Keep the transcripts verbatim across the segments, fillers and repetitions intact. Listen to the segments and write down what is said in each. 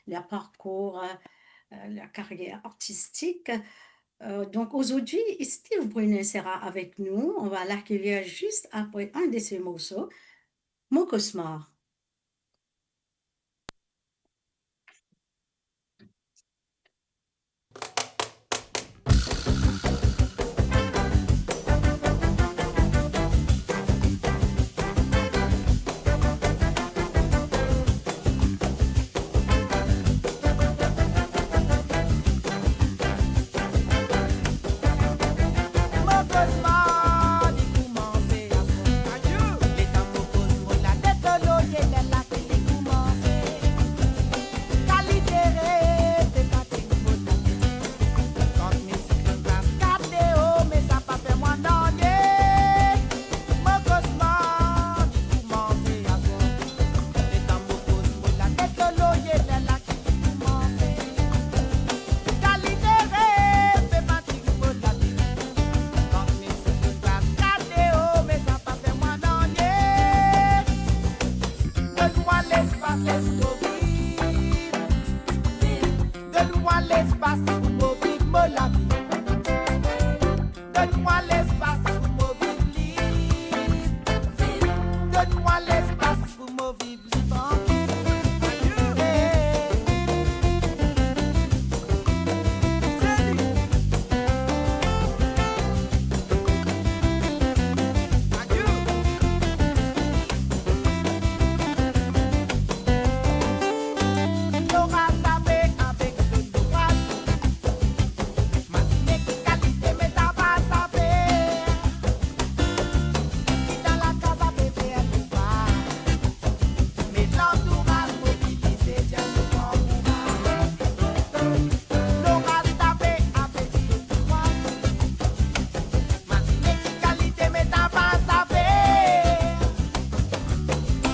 leur parcours, euh, euh, leur carrière artistique. Euh, donc aujourd'hui, Steve Brunet sera avec nous. On va l'accueillir juste après un de ses morceaux, Mo Kosmar. Mo kosmar, li koumanse aswar. Letan mo poz mo latet lor lorie, lerla ki li koumanse. Kalite rev pe fatig mo latet. Trant mil sou glas, kat deor, me sa pa fer mwa nanye. Mo kosmar, li koumanse aswar. Letan mo poz mo latet lor lorie, lerla ki li koumanse. Kalite rev pe fatig mo latet. Trant mil sou glas, kat deor, me sa pa fer mwa nanye. Donn mwa lespas, les mo viv. Donn mwa lespas pou mo viv mo lavi. Donn mwa lespas pou mo viv lib. Donn mwa lespas pou mo viv li trankil. Nora tape avek zot loraz. Mazine ki kalite met anba zafer. Ki dan lakaz ape fer louvraz. Me lantouraz mobilize, dir nou bon kouraz. Loraz tape avek zot loraz. Mazine ki kalite met anba zafer.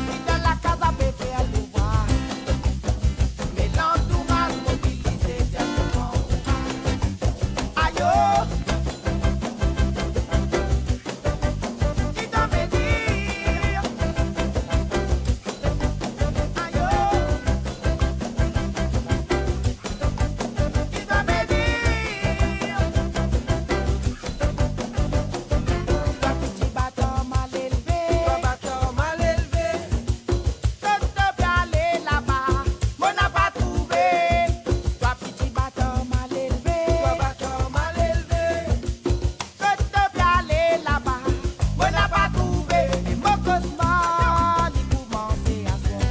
Ki dan lakaz ape fer louvraz. Me lantouraz mobilize, dir nou bon kouraz. Ayo! Ki dan me dir? Ayo! Ki dan me dir? Twa piti baton mal elve. Twa baton mal elve. Kot to pe ale laba, mo napa trouve. Twa piti baton mal elve. Twa baton mal elve. Kot to pe ale laba, mo napa trouve. E mo kosmar, li koumanse aswar.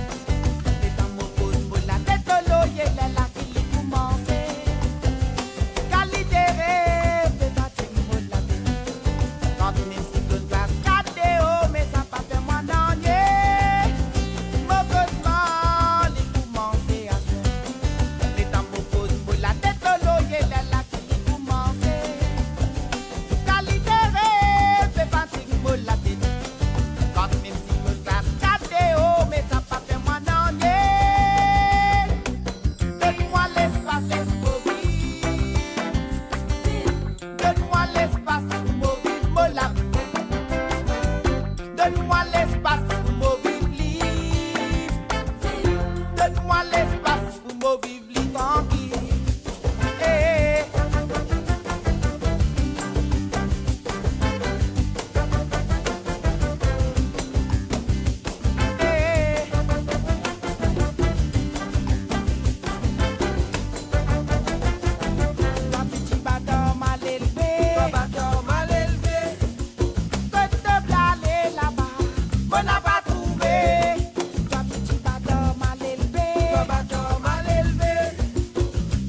Letan mo poz mo latet lor lorie, lerla ki li koumanse. Kalite rev pe fatig mo latet. Trant mil sou glas, kat deor, me sa pa fer mwa nanye. Mo kosmar, li koumanse aswar. Letan mo poz mo latet lor lorie, lerla ki li koumanse. Kalite rev pe fatig mo latet. Trant mil sou glas, kat deor, me sa pa fer mwa nanye. Donn mwa lespas, les mo viv. Donn mwa lespas pou mo viv mo lavi. Donn mwa lespas pou mo viv lib. Donn mwa lespas pou mo viv li trankil. Eh. Eh. Twa piti baton mal elve. Twa baton mal elve. Kot to pe ale laba, mo napa trouve. Twa piti baton mal elve. Twa baton mal elve.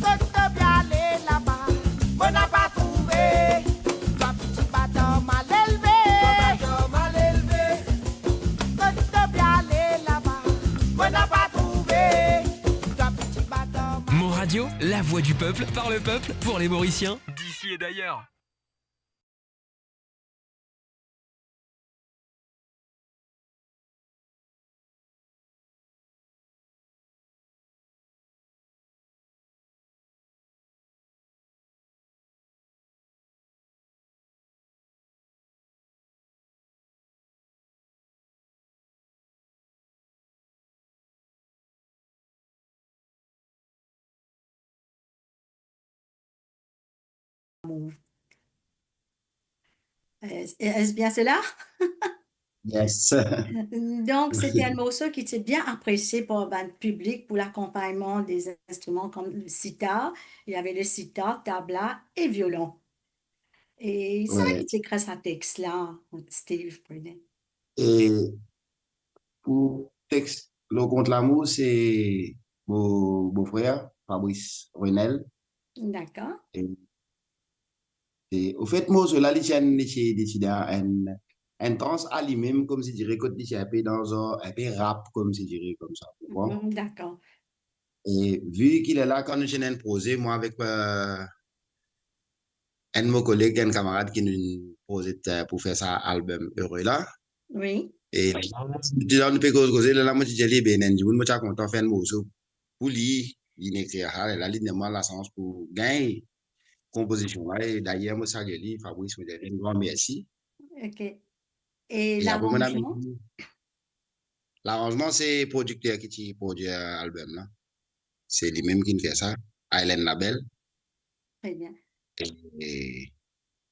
Kot to pe ale laba, mo napa trouve. Twa piti baton mal elve. Twa baton mal elve. Kot to pe ale laba, mo napa trouve. Twa piti baton mal... Mo Radio, la voix du peuple, par le peuple, pour les Mauriciens, d'ici et d'ailleurs. lamour. Est-ce, est-ce bien cela? Yes. Donc, c'était un morceau qui était bien apprécié par bann piblik pour l'accompagnement des instruments comme le sitar. Il y avait le sitar, tabla et violon. E sa, ouais, ki ti ekrir sa text la, Steve Brunet? E pou text Lor Kont Lamour, se mo, mo bofrer, Fabrice Renel. Dakor. E, e, anfet, morso la, li ti enn, li ti, li ti dan enn, enn trans a limem, koumsidire, kot li ti enpe dan, zanr, enpe rap, koumsidire, koumsa, ou konpran? Mhm, dakor. E vi ki lerla, kan nou ti ena enn proze, mwa avek, eh, enn mo koleg, enn kamarad ki nou proze, eh, pou fer sa album Heureux la. Wi. E lerla nou pe koz, koze, lerla mo ti dir li, be, ena enn dimoun mo ti a kontan fer enn morso pou li, li inn ekrir sa, lerla li donn mwa lasans pou gagn konpozision la, e dayer mo salye li, Fabrice, mo dir li enn gran mersi. Ok. E apre, mo ena laranzman? Laranzman, se prodikter ki ti prodwir album la. Se limem ki'nn fer sa, Island Label. Très bien. E, e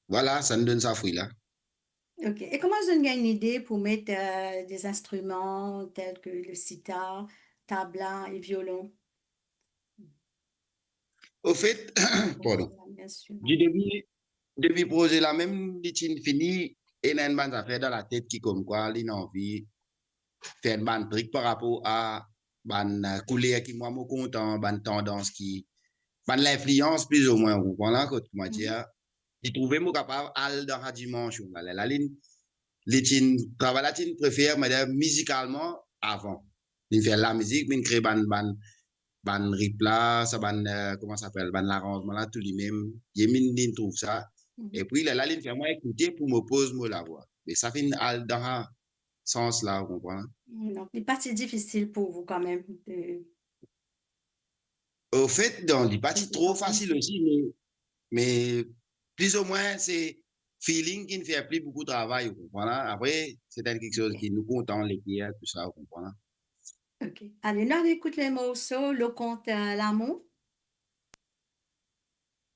vwala, sa inn donn sa fri la. Ok. E kouma zot inn gagn lide pou met, eh, de zinstriman tel ke le sitar, tabla e violon? Anfet, pardon. Bien sûr. Depi, depi proze la mem, li ti'nn fini, ena enn bann zafer dan latet ki koumkwa li ena anvi fer enn bann trik par rapor a bann, eh, kouler ki mwa mo kontan, bann tandans ki, bann linflians pli ou mwin, ou konpran la, kot, kouma dir, li trouve mo kapav al dan sa dimansion la. Lerla li, li ti'nn, travay la ti'nn prefer, mo dir, mizikalman avan. Li'nn fer lamizik, li'nn kre bann, bann, bann rip la, sa bann, eh, kouma sa apel, bann laranzman la, tou limem. Li mem, li'nn trouv sa. Mhm. Epi lerla li'nn fer mwa ekoute pou mo poz mo lavwa. Me sa finn al dan sa sans la, ou konpran? Mm, donk, li pa ti difisil pou ou kanmem de... Anfet, non, li pa ti tro fasil osi, me, me pli ou mwin, se feeling ki'nn fer pli boukou travay, ou konpran la? Apre, se enn kiksoz ki nou kontan, leker, tou sa, ou konpran la? Ok. Ale, nou al ekout le morso Lor Kont, eh, Lamour.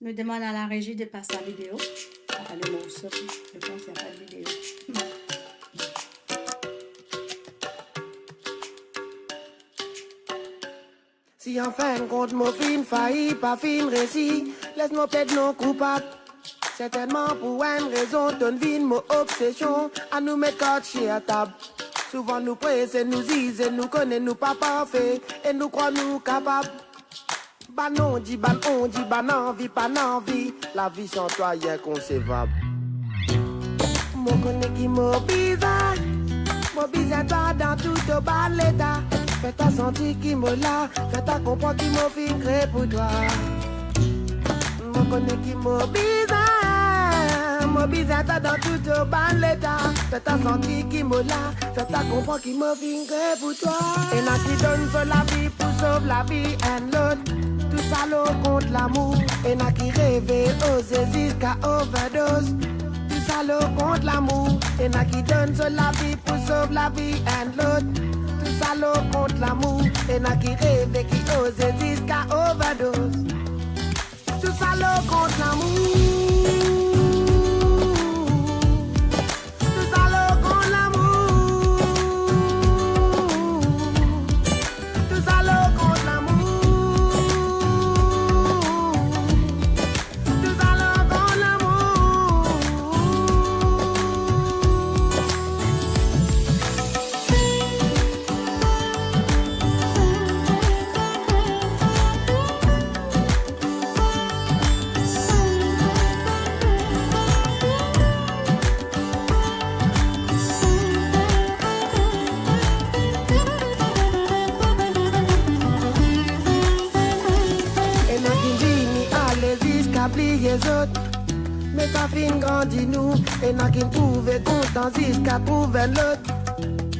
Nou demann a la rezi de pas la video. Ah, le morso, je pense qu'il y a pas de vidéo. Si anfinn kont mo finn fayi, pa finn resi, les mo pled non koupab. Sertennman pou enn rezon, to'nn vinn mo obsesion, anou met kart sir tab. Souvan nou prese, nou zize, nou kone nou pa parfe, e nou krwar nou kapab. Bann ondi, bann ondi, bann anvi, pa nanvi, lavi san twa inkonsevab. Mo kone ki mo bizin, mo bizin twa dan tou to bann leta. Fer twa santi ki mo la, fer twa konpran ki mo finn kre pou twa. Mo kone ki mo bizin, mo bizin twa dan tou to bann leta. Fer twa santi ki mo la, fer twa konpran ki mo finn kre pou twa. Ena ki donn zot lavi pou sov lavi enn lot. Tou sa lor kont lamour. Ena ki reve, oze ziska overdose. Tou sa lor kont lamour. Ena ki donn zot lavi pou sov lavi enn lot. Tou sa lor kont lamour. Ena ki reve, ki oze ziska overdose. Tou sa lor kont lamour. Tou sa lor kont lamour. Tou sa lor kont lamour. Tou sa lor kont lamour. Ena ki vini ale ziska bliye zot. Me sa finn grandi nou, ena ki trouve kontan ziska trouv enn lot.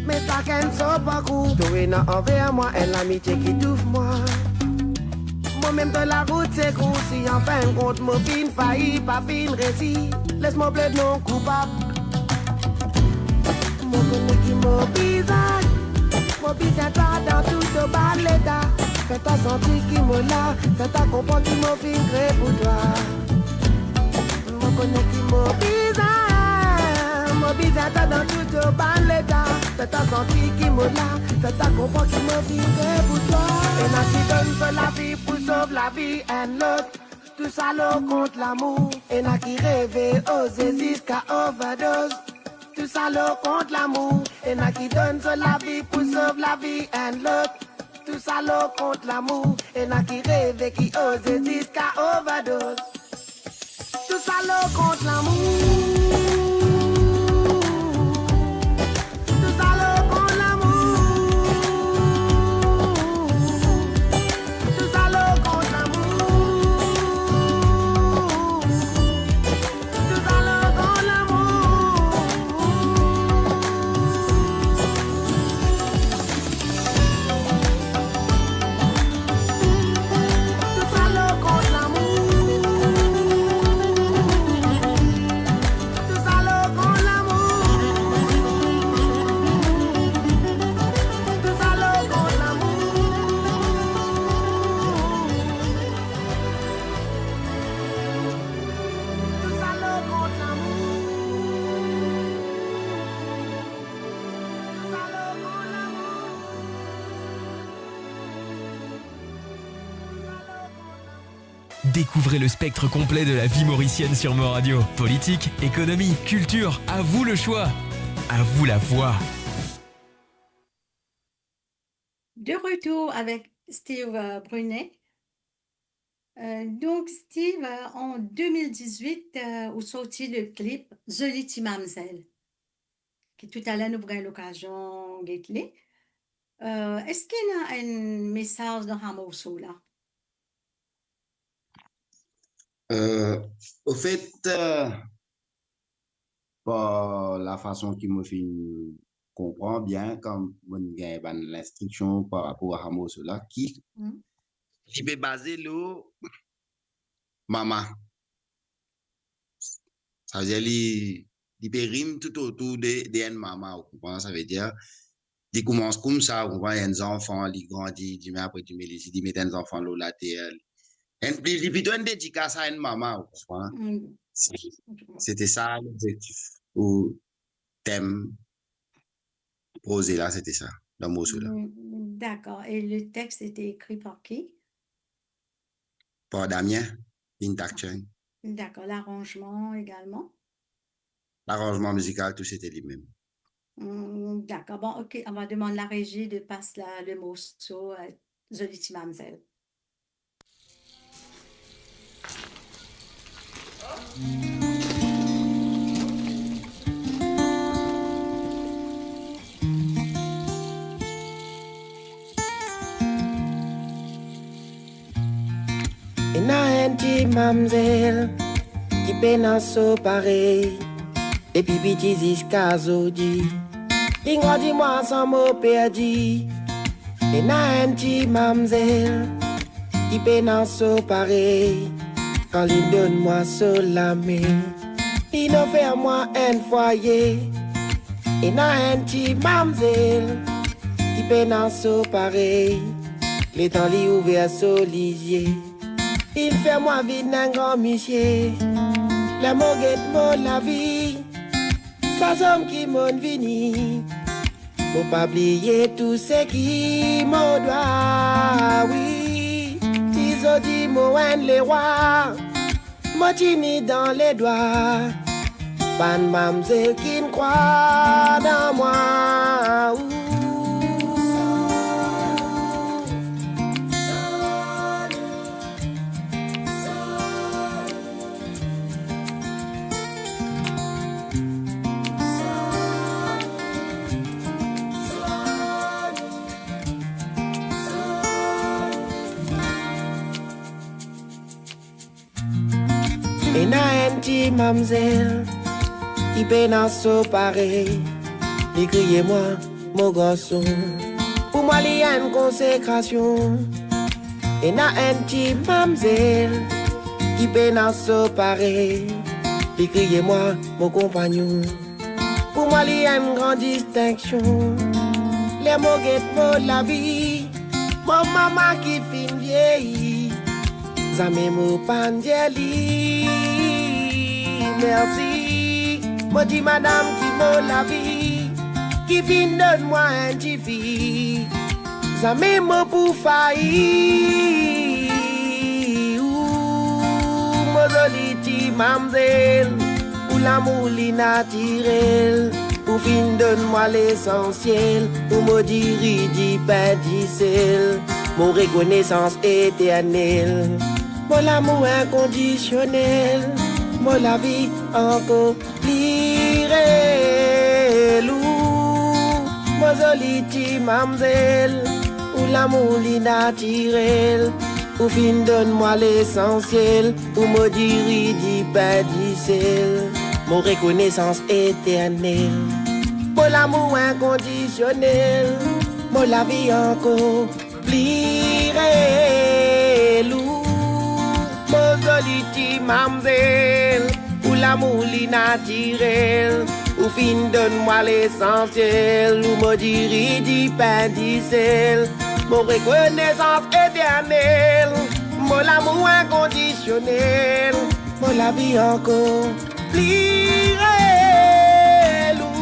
Me sakenn so parkour, to ena anver mwa enn lamitie ki touf mwa. Mo mem dan larout sekour, si anfinn kont mo finn fayi, pa finn resi, les mo pled non koupab. Mo kone ki mo bizin, mo bizin twa dan tou to bann leta. Fer twa santi ki mo la, fer twa konpran ki mo finn kre pou twa. Kone ki mo bizin, mo bizin twa dan tou to bann leta. Fer twa santi ki mo la, fer twa konpran ki mo vini pou twa. Ena ki donn so lavi pou sov lavi enn lot. Tousa lor kont lamour. Ena ki reve oze ziska overdose. Tousa lor kont lamour. Ena ki donn so lavi pou sov lavi enn lot. Tousa lor kont lamour. Ena ki reve ki oze ziska overdose. Tousa lor kont lamour. Tousa lor kont lamour. Tousa lor kont lamour. Tousa lor kont lamour. Tousa lor kont lamour. Tousa lor kont lamour. Tousa lor kont lamour. Tousa lor kont lamour. Tousa lor kont lamour. Découvrez le spectre complet de la vie mauricienne sur Mo Radio. Politique, économie, culture, à vous le choix. À vous la voix. De retour avec Steve, euh, Brunet. Euh, donk, Steve, euh, an de mil diz-wit, euh, ou sorti le clip Zoli Ti Mamzel, ki toutaler nou pou gagn lokazion get li. Euh, eski ena enn mesaz dan sa morso la? Euh, ofet, euh, par lafason ki mo finn konpran bien, kan mo gagn bann linstriksion par rapor a sa morso la, ki, mm, li pe baze lor mama. Savedir li, li pe rim tou otour de, de enn mama, ou konpran? Savedir, li koumans koumsa, ou konpran, enn zanfan, li grandi, dimin apre dimin, li, li met enn zanfan lor later. Enn, li, li plito enn dedikas a enn mama, ou konpran? Mm. Se, sete sa lobzektif ou tem proze la, sete sa, dan morso la. Mm, dakor. E le text ete ekri par ki? Par Damien Intakchen. Dakor. Laranzman egalman? Laranzman mizikal, tou sete limem. Mm, dakor. Bon, ok, on va demander la régie de passer la, le morceau, euh, Zoli Ti Mamzel. Ena enn ti mamzel ki pena so parey, depi piti ziska zordi. Li grandi mwa san mo perdi. Ena enn ti mamzel ki pena so parey, kan li donn mwa so lame, li ofer mwa enn fwaye. Ena enn ti mamzel ki pena so parey, letan li ouver so lizie, li fer mwa vinn enn gran misie. Ler mo get mo lavi, sa zom ki monn vini, mo pa bliye tou seki mo dwa. Wi, si zordi mo enn lerwa, mo tini dan ledwa bann mamzel ki'nn krwar dan mwa. Ou. Ena enn ti mamzel ki pena so parey, li kriye mwa, mo garson. Pou mwa li enn konsekrasion. Ena enn ti mamzel ki pena so parey, li kriye mwa, mo konpagnon. Pou mwa li enn gran distinksion. Ler mo get mo lavi, mo mama ki finn viey, zame mo pa'nn dir li. Mersi, mo dir madam ki mo lavi, ki finn donn mwa enn tifi, zame mo pou fayi. Ou mo zoli ti mamzel, ou lamour li natirel, ou finn donn mwa lesansiel, ou mo diri, dipin, disel, mo rekonesans eternel, mo lamour inkondisionel, mo lavi ankor pli reel. Ou mo zoli ti mamzel, ou lamour li natirel, ou finn donn mwa lesansiel, ou mo diri, dipin, disel, mo rekonesans eternel, mo lamour inkondisionel, mo lavi ankor pli reel. Ou mo zoli ti mamzel, ou lamour li natirel, ou finn donn mwa lesansiel, ou mo diri, dipin, disel, mo rekonesans eternel, mo lamour inkondisionel, mo lavi ankor pli reel. Ou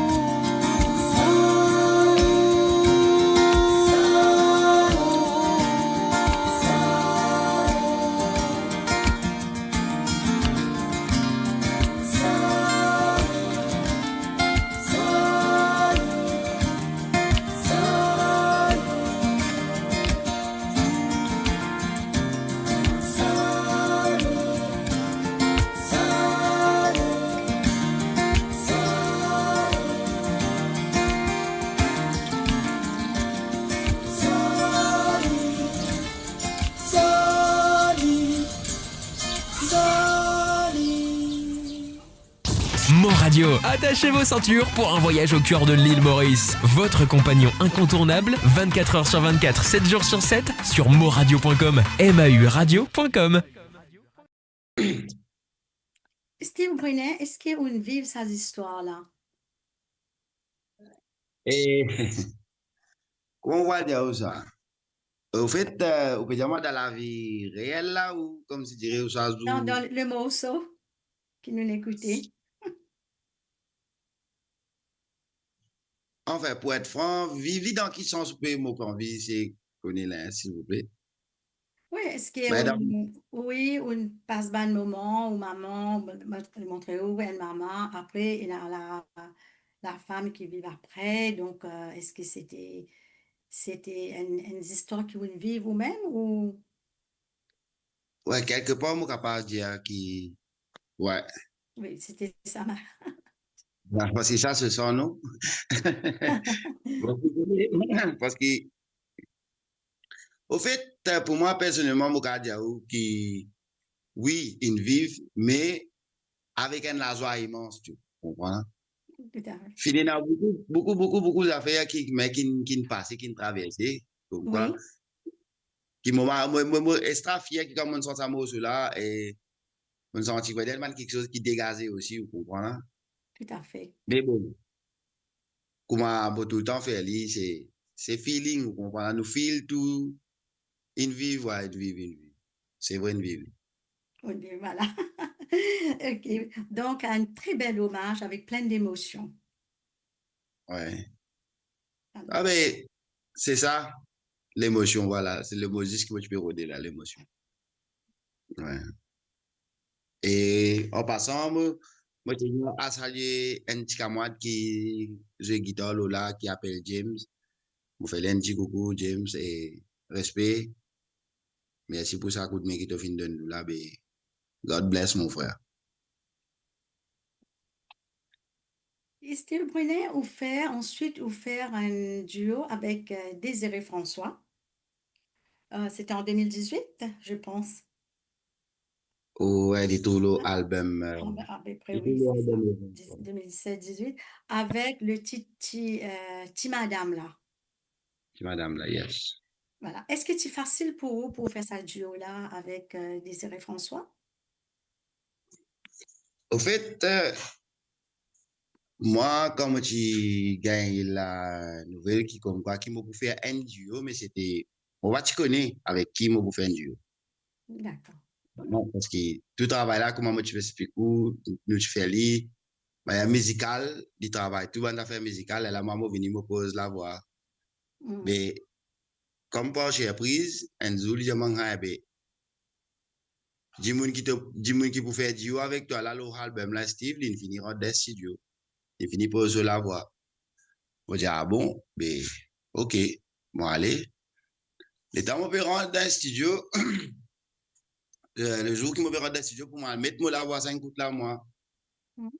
Mo Radio. Attachez vos ceintures pour un voyage au cœur de l'île Maurice. Votre compagnon incontournable, vingt-quatre heures sur vingt-quatre, sept jours sur sept, sur moradio point com, M A U radio point com. Steve Brunet, eski ou'nn viv sa zistwar la? E, kouma mo pou dir ou sa? Anfet, eh, ou pe dir mwa dan lavi reel la, ou koumsi dire ou sa... Non, dan le morso ki nou'nn ekoute. Anfin, pou et fran, viv li dan ki sans ou pe, mo pe anvi se kone la, silvouple. Wi, eski... Madam. Ou, wi, ou'nn pas bann moman, ou mama, mo-, mo-, montre ou enn mama, apre, ena la, la fam ki viv apre, donk, eh, eski sete, sete enn, enn zistwar ki ou'nn viv ou mem, ou? Wi, kelkepar, mo kapav dir ki, wi. Wi, sete sa, ma- Parski sa se san, non? Parski, anfet, pou mwa, personelman, mo kapav dir ou ki, wi, inn viv, me avek enn lazwa imans, to konpran? Toutafe. Finn ena boukou, boukou, boukou, boukou zafer ki, me ki, ki'nn pase, ki'nn traverse, to konpran? Wi. Ki mo, mo, mo, mo extra fier ki kan mo'nn sort sa morso la, e mo'nn santi vremem bann kiksoz ki degaze osi, ou konpran la? Toutafe. Me bon, kouma mo toultan fer li, se, se feeling, ou konpran la? Nou feel tou, inn viv, wi, inn viv, inn viv. Se vre, inn viv. Inn viv, vwala. Ok. Donk, enn tre bel omaz avek plin demosion. Wi. Vwala. A be, se sa, lemosion, vwala. Se lemo zis ki mo ti pe rode la, lemosion. Wi. E an pasan, mo, mo tenir a salie enn ti kamarad ki zwe gitar, Lola, ki apel James. Mo fer li enn ti koukou, James, e respe. Mersi pou sa koudme ki to finn donn nou la, be, God bless, mon frère. Steve Brunet, ou fer, answit, ou fer enn duo avek, eh, Désiré François. Eh, sete an de mil dizwit, je pense. Wi, li trouv lor album, eh, a, apeprè, wi, se sa. Album, wi. Dis-, de mil disset dizwit, avek le tit Ti, eh, Ti Madam la. Ti Madam la, yes. Vwala. Eski ti fasil pou ou pou fer sa duo la avek, eh, Désiré François? Anfet, eh, mwa, kan mo ti gagn lanouvel ki koumkwa ki mo pou fer enn duo, me sete, mo pa ti kone avek ki mo pou fer enn duo. Dakor. Non, parski tou travay la, kouma mo ti pe explik ou, nou ti fer li, manier mizikal, li travay tou bann zafer mizikal, lerla mwa mo vini, mo poz lavwa. Mm. Me, kom par surpriz, enn zour, li dir mwa, "Enn be, dimoun ki to, dimoun ki pou fer duo avek twa la, lor album la, Steve, li fini rant dan studio. Li fini poz so lavwa." Mo dir, "Ah bon?" Be, ok, mo ale. Letan mo pe rant dan studio, eh, le zour ki mo pe rant dan studio pou mo al met mo lavwa sa enn kout la, mwa, Mm.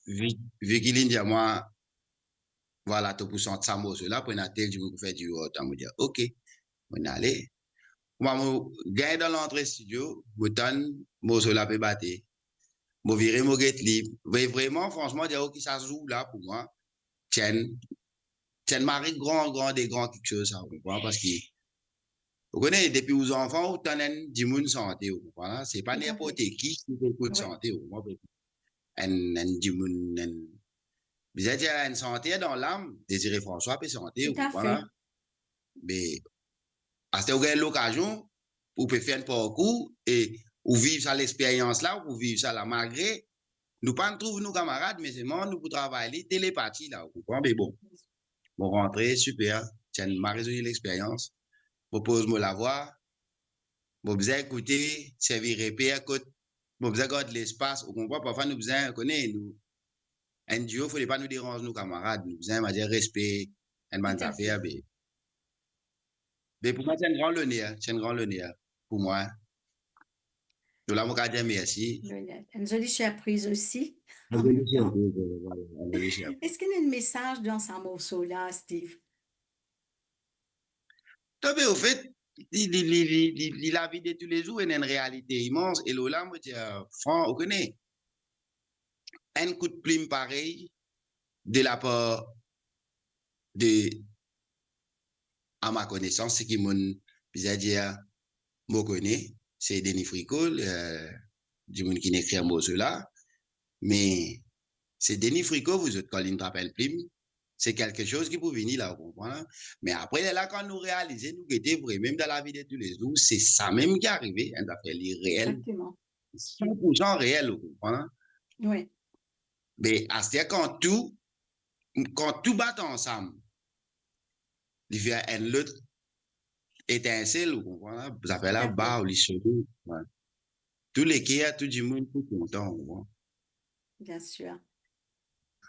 vi, vi ki linn dir mwa, "Vwala, to pou sant sa morso la, pou ena tel dimoun pou fer duo ar twa." Mo dir, "Ok." Mo ale. Kouma mo gagn dan lantre studio, mo tann morso la pe bate. Mo vire, mo get li. Ve-, vreman, fransman, dir ou ki sa zour la pou mwa, ti enn, ti enn mari gran, gran, de gran kiksoz sa, ou konpran? Parski, ou kone, depi ou zanfan, ou tann enn dimoun sante, ou konpran la? Se pa Toutafe. Ninport ki ki pe ekout Wi. Sante, ou konpran? Enn, enn dimoun, enn, bizin dir enn santer dan lam, Désiré François pe sante, ou konpran la? Toutafe. Me, aster ou gagn lokazion, ou pe fer enn parkour e ou viv sa lexperyans la, ou viv sa la, malgre nou pa'nn trouv nou kamarad, me selman nou pou travay li telepati la, ou konpran? Me bon, mo rantre, siper, ti enn mari zoli lexperyans, mo poz mo lavwa, mo bizin ekoute, servi reper kot, mo bizin gard lespas, ou konpran? Parfwa nou bizin, kone, nou, enn duo, fode pa nou deranz nou kamarad, nou bizin, manzir respe, enn bann Toutafe. Zafer, be. Me pou mwa, se enn gran loner, se enn gran loner pou mwa. Donk la, mo kapav dir mersi. Enn zoli sirpriz osi, an mem tan. Enn zoli sirpriz, euh, vwala, enn zoli sirpriz. Eski ena enn mesaz dan sa morso la, Steve? Donk, be, anfet, li, li, li lavi de toulezour, ena enn realite imans, e lor la, mo dir, euh, fran, ou kone, enn kout plim parey, de lapar de, a ma konesans, seki mo bizin dir, mo kone, se Denis Fricot, euh, dimoun ki inn ekrir morso la. Me se Denis Fricot, zot, kan linn trap enn plim, se kelke soz ki pou vini la, ou konpran la? Me apre, lerla, kan nou realize, nou gete vre, mem dan lavi de toulezour, se sa mem ki arive, enn zafer li reel. Exactement. San pour san reel, ou konpran la? Wi. Me aster, kan tou, kan tou bat ansam, li fer enn lot etinsel, ou konpran la? Zafer la, Dakor. Ba, ou li sode, wi. Tou leker, tou dimoun pou kontan, ou konpran? Bien sûr.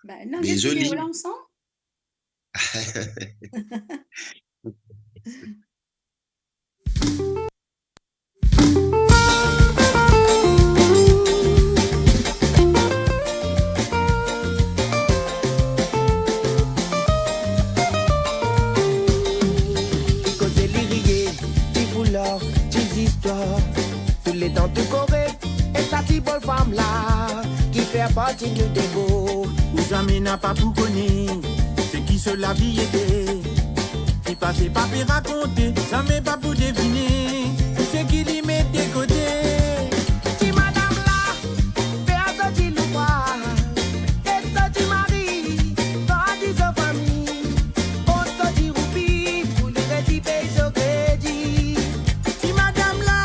Ben, nou, Dezole. Gete la ansam. Ti koze liriye, ti foular, ti zistwar, touletan tou korek, e sa ti bel fam la, ki fer parti nou de bor. Ou zame napa pou kone, seki so lavi ete. Ki pase pa pe rakonte, zame pa pou devine, tou seki li met de kote. Ti madam la, fer so ti louvraz, get so ti mari, grandi so fami, kont so ti roupi, pou li resi pey so kredi. Ti madam la,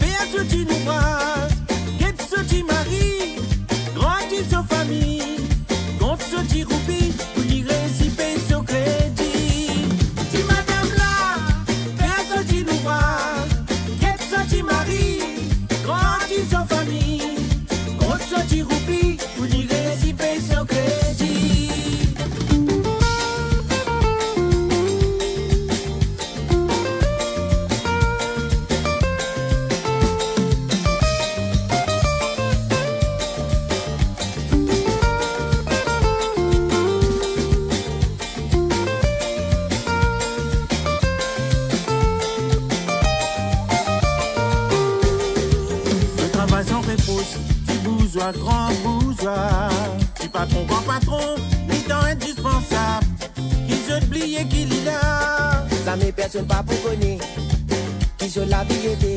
fer so ti louvraz, get so ti mari, grandi so fami, kont so ti roupi, pou li resi pey so kredi. Ti madam la, fer so ti louvraz, get so ti mari, grandi so fami, kont so ti roupi, pou li resi pey so kredi. Travay san repo, ti bouzwa, gran bouzwa, ti patron, gran patron, li dan indispansab, ki zot bliye ki li la. Zame personn pa pou kone ki so lavi ete,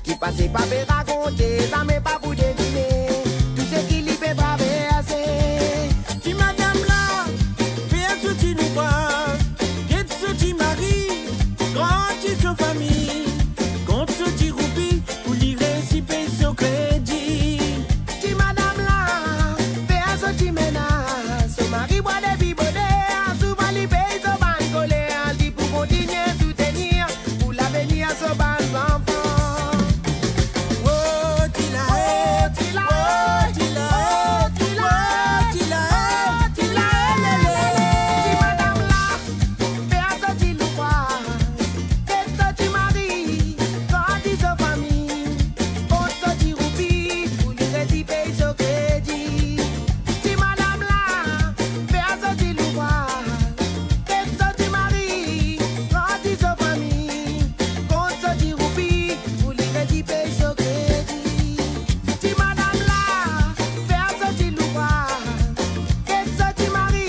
ki pase pa pe rakonte, zame pa pou devine tou seki li pe traverse. Ti madam la, fer so ti louvraz, get so ti mari, grandi so fami, kont so ti roupi, pou li resi Li bwar depi boner, souvan li pey so bann koler, li pou kontinie soutenir pou lavenir so bann zanfan. Oh, ti la, oh, ti la, oh, ti la, oh, ti la, oh, ti la, eh, lele. Ti madam la, fer so ti louvraz, get so ti mari, grandi so fami, kont so ti roupi, pou li resi pey so kredi. Ti madam la, fer so ti louvraz, get so ti mari, grandi so fami, kont so ti roupi, pou li resi pey so kredi. Ti madam la, fer so ti louvraz, get so ti mari,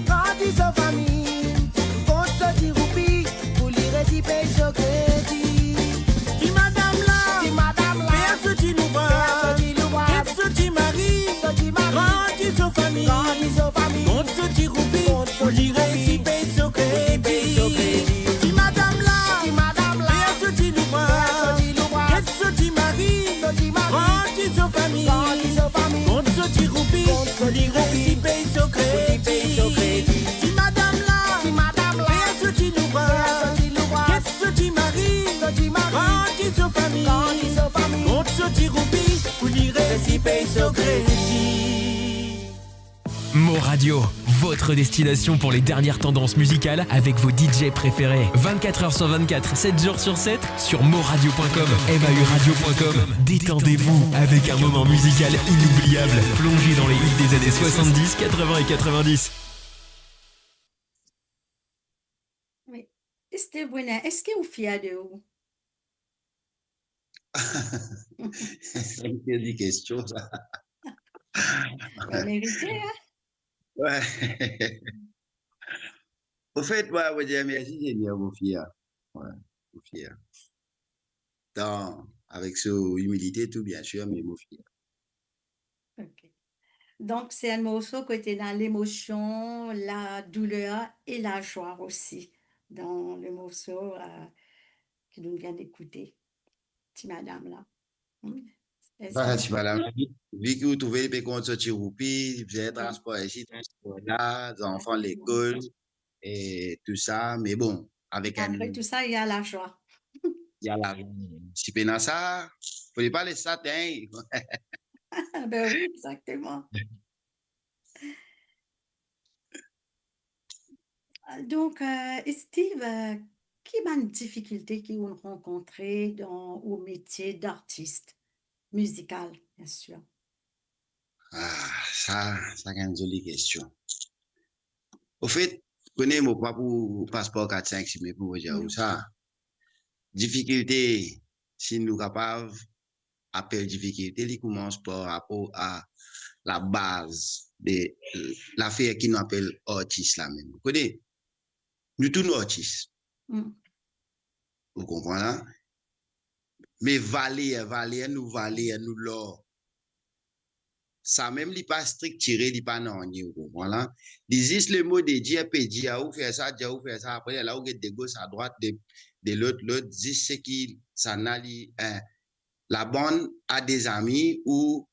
grandi so fami, kont so ti roupi, pou li resi pey so kredi. Ti madam la, ti madam la, fer so ti louvraz, fer so ti louvraz, get so ti mari, so ti mari, grandi so fami, grandi so fami, kont so ti roupi, kont so ti roupi, pou li resi pey so kredi. Ti madam la, ti madam la, fer so ti louvraz, fer so ti louvraz, get so ti mari, so ti mari, grandi so fami, grandi so fami, kont so ti roupi, kont so ti roupi, pou li resi pey so kredi. Ti madam la, ti madam la, fer so ti louvraz, fer so ti louvraz, get so ti mari, so ti mari, grandi so fami, grandi so fami, kont so ti roupi, pou li resi pey so kredi. Mo Radio, votre destination pour les dernières tendances musicales avec vos D J préférés. Vingt-quatre heures sur vingt-quatre, sept jours sur sept, sur moradio point com, M A U radio point com. Détendez-vous avec un moment musical inoubliable, plongé dans les hits des années soixante-dix, quatre-vingts et quatre-vingt-dix. Wi. Steve Brunet, eski ou fier de ou? Sa enn serye kestion, sa. Ou merite, hein? Wi. Anfet, mwa, mo dir mersi Segner, mo fier. Wi, mo fier. Dan, avek so imilite tou, biensir, me mo fier. Ok. Donk, se enn morso kot ena lemosion, ladouler e lazwa osi dan le morso, euh, ki nou vinn ekoute. Ti madam la. Hmm. Eski... Ba, ti madam la, vi, vi ki ou trouve li pe kont so ti roupi, li bizin transpor isi, transpor la, zanfan lekol, e tou sa, me bon, avek enn... Apre tou sa, ena lazwa. Ena lazwa. Si pena sa, fode pa les sa tegn. Ben wi, exakteman. Donk, euh, Steve, euh, ki bann difikilte ki ou'nn rankontre dan ou metie d'artis mizikal, biensir? Ah, sa, sa enn zoli kestion. Anfet, kone mo pa pou pas par kat, sink, sis, me pou mo dir ou sa. Difikilte, si nou kapav apel difikilte, li koumans par rapor a labaz de lafer ki nou apel artis la mem. Ou kone, nou tou nou artis. Hmm. Ou konpran la? Me valer, valer nou, valer nou lor, sa mem li pa striktire, li pa nanye, ou konpran la? Li zis le mo de dir pe dir ou fer sa, dir ou fer sa, apre la ou get de gos a drwat, de, de lot, lot, zis seki sa ena li, eh, la bande à des amis ou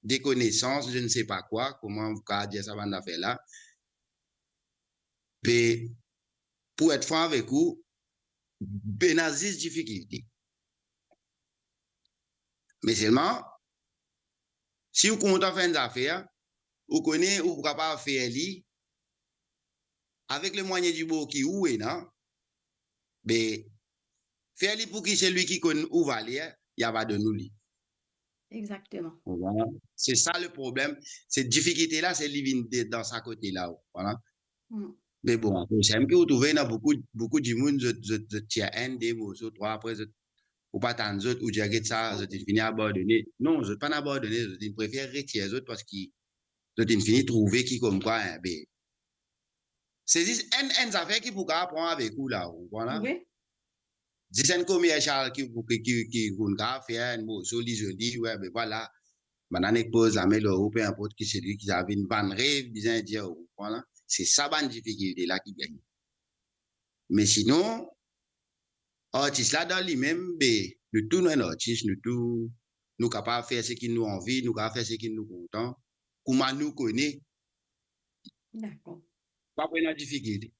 des connaissances, je ne sais pas quoi, kouma ou kav dir sa bann zafer la. Be, pou et fran avek ou, pena zis difikilte. Me selman, si ou kontan fer enn zafer, ou kone ou pou kapav fer li avek le mwayen dibor ki ou ena, be, fer li pou ki selwi ki konn ou valer, li ava donn ou li. Exakteman. Ou konpran? Se sa le problem. Se difikilte la, se li vinn de, dan sa kote la, ou konpran? Hmm. Me bon, apre, sa mem ki ou trouve ena boukou, boukou dimoun, zot, zot, zot tir enn, de morso, trwa, apre zot, ou pa tann zot, ou dir get sa, zot inn fini abandone. Non, zot pa'nn abandone, zot inn prefer retir zot parski zot inn fini trouve ki komkwa, eh, be, se zis enn, enn zafer ki pou kav pran avek ou la, ou konpran la? Wi. Zis enn komersial ki, ki, ki, ki pou kav fer enn morso, li zoli, wi, be vwala. Bann la nek poz lame lor ou, pe inport ki selwi ki sa vinn bann rev, bizin dir ou, vwala. Se sa bann difikilte la ki gagne. Me sinon, artis la dan limem, be, nou tou nou enn artis, nou tou, nou kapav fer seki nou anvi, nou kapav fer seki nou kontan, kouma nou kone. Dakor. Pa pou ena difikilte,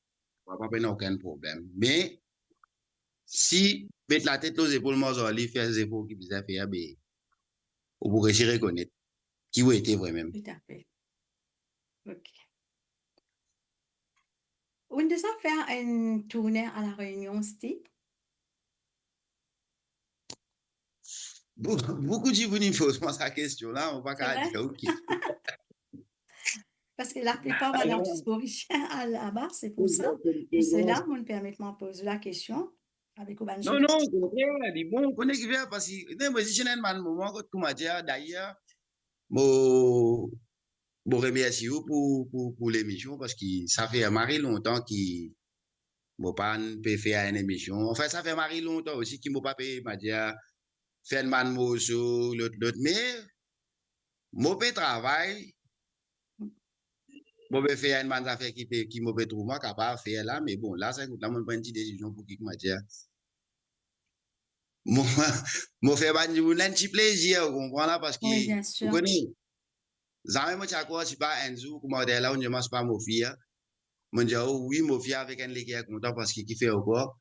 pa pou ena okenn problem. Me si met latet lor zepol Marzali, fer zefor ki bizin fer, be ou pou resi rekonet ki ou ete vremem. Toutafe. Ok. Ou'nn deza fer enn tourne a La Rényon, Steve? Bou-, boukou dimoun inn poz mwa sa kestion la, mo pa kapav dir ou ki. Parski laplipar bann artis morisien al laba, se pou sa. Se la mo'nn permet mwa poz la kestion avek ou bann... Non, non, okontrer, li bon, ou kone kifer, parski, non, mo zis ena enn bann moman kot, koumadir, dayer, mo, mo remersi ou pou, pou, pou lemision, parski sa fer mari lontan ki mo pa'nn pe fer enn emision. Anfin, sa fer mari lontan osi ki mo pa pe, koumadir, fer enn bann morso, lot, lot, me mo pe travay, mo pe fer enn bann zafer ki pe, ki mo pe trouv mwa kapav fer la, me bon, la, sa kout la, mo pran enn ti desizion pou ki, koumadir, mo, mo fer bann dimoun la enn ti plezir, ou konpran la, parski, ou kone, zame mo ti a krwar, sipa enn zour, koumadir la, ou dir mwa sipa mo fir, mo dir ou wi, mo fir avek enn leker kontan, parski kifer ankor,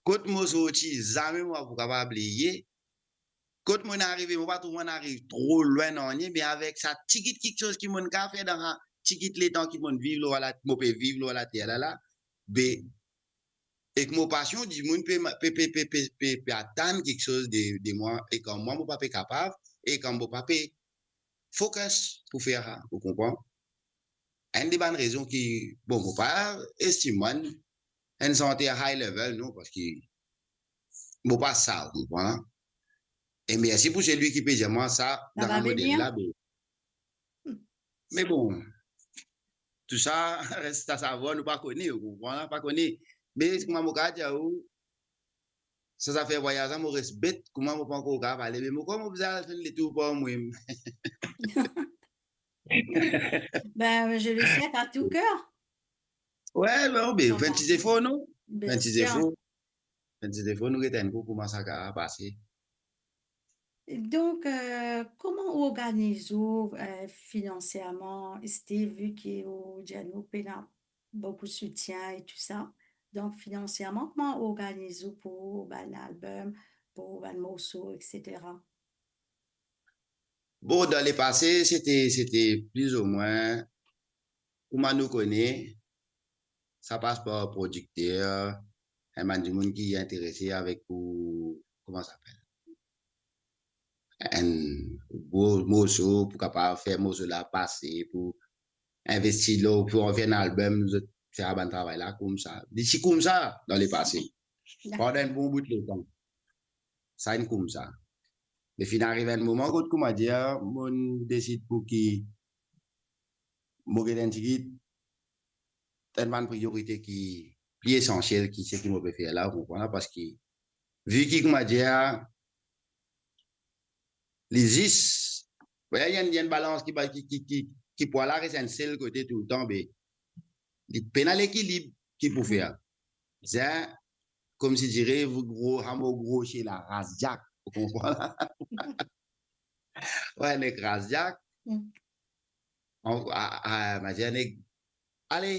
kot mo sorti, zame mo pou kapav bliye. Kot mo'nn arive, mo pa trouv mo'nn ariv tro lwin nanye, me avek sa tigit kiksoz ki mo'nn kapav fer dan sa tigit letan ki mo'nn viv lor la, mo pe viv lor later la la, be, ek mo pasion, dimoun pe, pe, pe atann kiksoz de, de mwa, e kan mwa, mo pa pe kapav, e kan mo pa pe focus pou fer sa, ou konpran? Enn de bann rezon ki, bon, mo pa estim mwa enn zanter high level, non, parski mo pa sa, ou konpran? E mersi pou selwi ki pe dir mwa sa, dan sa model la, be. Me bon, tou sa res a savwar, nou pa kone, ou konpran, pa kone. Me kouma mo kapav dir ou, sa zafer vwayaz la, mo res bet, kouma mo pa ankor kapav ale, me mo krwar mo bizin al fer enn letour par mwa mem. Ben, je le souhaite à tout cœur. Wi, bon, be, fer enn ti zefor, non? Fer enn ti zefor. Fer enn ti zefor, nou get enn kou kouma sa kapav pase. Donk, euh, kouma ou organiz ou, euh, finansiaman, Steve, vi ki ou dir nou pena boukou soutien e tou sa? Donk, finansiaman, kouma ou organiz ou pou bann album, pou bann morso, et cetera? Bon, dan lepase, sete, sete plizoumwin kouma nou kone, sa pas par prodikter, enn bann dimoun ki interese avek pou, kouma sa apel, enn gro morso, pou kapav fer morso la pase, pou investi lor, pou fer enn album, zot fer bann travay la koumsa. Li ti koumsa dan lepase. Pandan enn bon bout letan, sa inn koumsa. Me finn ariv enn moman kot, koumadir, mo'nn desid pou ki mo get enn tigit enn bann priyorite ki pli esansiel ki seki mo pe fer la, ou konpran, parski vi ki, koumadir, li zis, wi, li enn, li enn balans ki, ki, ki, ki, ki pwa la res enn sel kote toultan, be, li pena lekilib ki pou fer. Zin, koumsi dire, gro, sa mo gro se la, ras diak, ou konpran la? Wi, nek ras diak. An, a, a, mo dir nek, ale,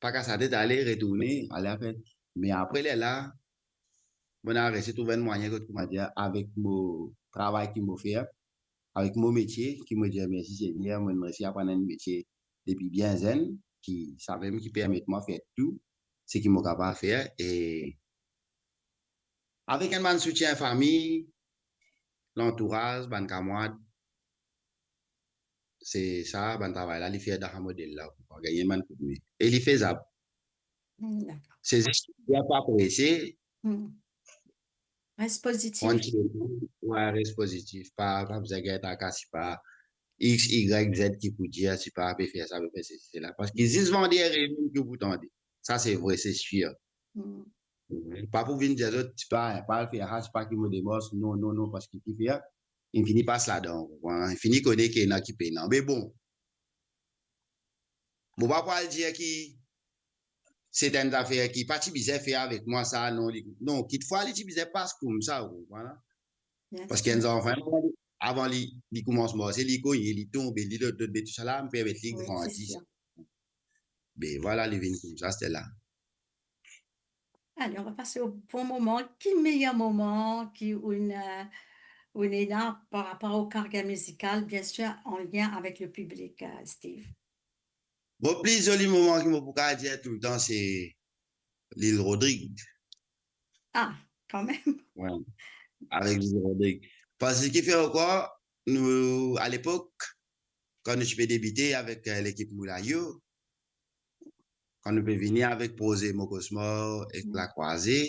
pa kas latet, ale, retourne, ale apre. Me apre lerla, mo'nn resi trouv enn mwayin kot, koumadir, avek mo travay ki mo fer, avek mo metie, ki mo dir mersi Segner, mo'nn resi aprann enn metie depi bien zenn, ki sa mem ki permet mwa fer tou seki mo kapav fer, e avek enn bann soutien fami, lantouraz, bann kamarad, se sa, bann travay la, li fer dan sa model la, pou gagn enn bann koudme. E li fezab. Hmm, dakor. Se zis, li pa prese. Hmm. Res pozitif. Pran ti letan, wi, res pozitif. Pa, pa bizin gagn traka, sipa X, Y, Z ki pou dir, sipa pe fer sa, pe fer sesi, sela. Parski zis vande revin ki pou tande. Sa se vre, se sir. Hmm. Pa pou vinn dir zot, sipa, pa al fer sa, sipa ki mo demars, non, non, non, parski ki fer, inn fini pas ladan, ou konpran? Inn fini kone ki ena ki pena. Me bon, mo pa pou al dir ki se enn zafer ki pa ti bizin fer avek mwa sa, non, li, non, kitfwa li ti bizin pas koumsa, ou konpran la? Parski enn zanfan, avan li, li koumans marse, li kogne, li tonbe, li lot, lot, be tousala, mo permet li grandi. Be vwala, li vinn koumsa, Stella. Allez, on va passer au bon moment. Ki meyer moman ki ou'nn, euh, ou'nn ena par rapor o karyer mizikal, bien sûr, en lien avec le public, euh, Steve? Bon, pli zoli moman ki mo pou kapav dir toultan, se Lil Rodrig. Ah, kanmem. Wi, avek Lil Rodrig. Parski fer ou krwar, nou, alepok, kan nou ti pe debite avek, eh, lekip Moulayo, kan nou pe vini avek proze Mo Kosmor ek Lakrwaze,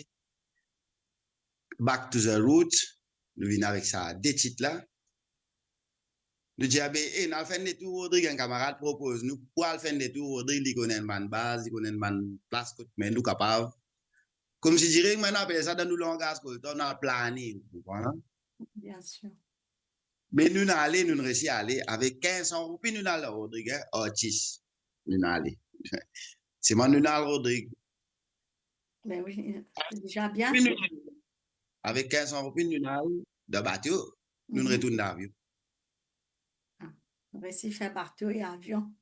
Back to the Roots, nou vini avek sa de tit la. Nou dir, "Abe, eh, nou al fer enn letour Rodrig." Enn kamarad propoz nou pou al fer enn letour Rodrig, li konn enn bann baz, li konn enn bann plas kot mem nou kapav. Koumsi dire, mem nou apel sa dan nou langaz koltan, nou al plane, ou konpran? Bien sûr. Me nou ale, nou resi ale, avek kinz san roupi nou al Rodrig, eh, artis. Nou ale. Selman nou al Rodrig. Ben oui, c'est déjà bien. Wi, nou, avek kinz san roupi nou al dan bato, nou retourn dan avion. Ah, resi fer bato e avion.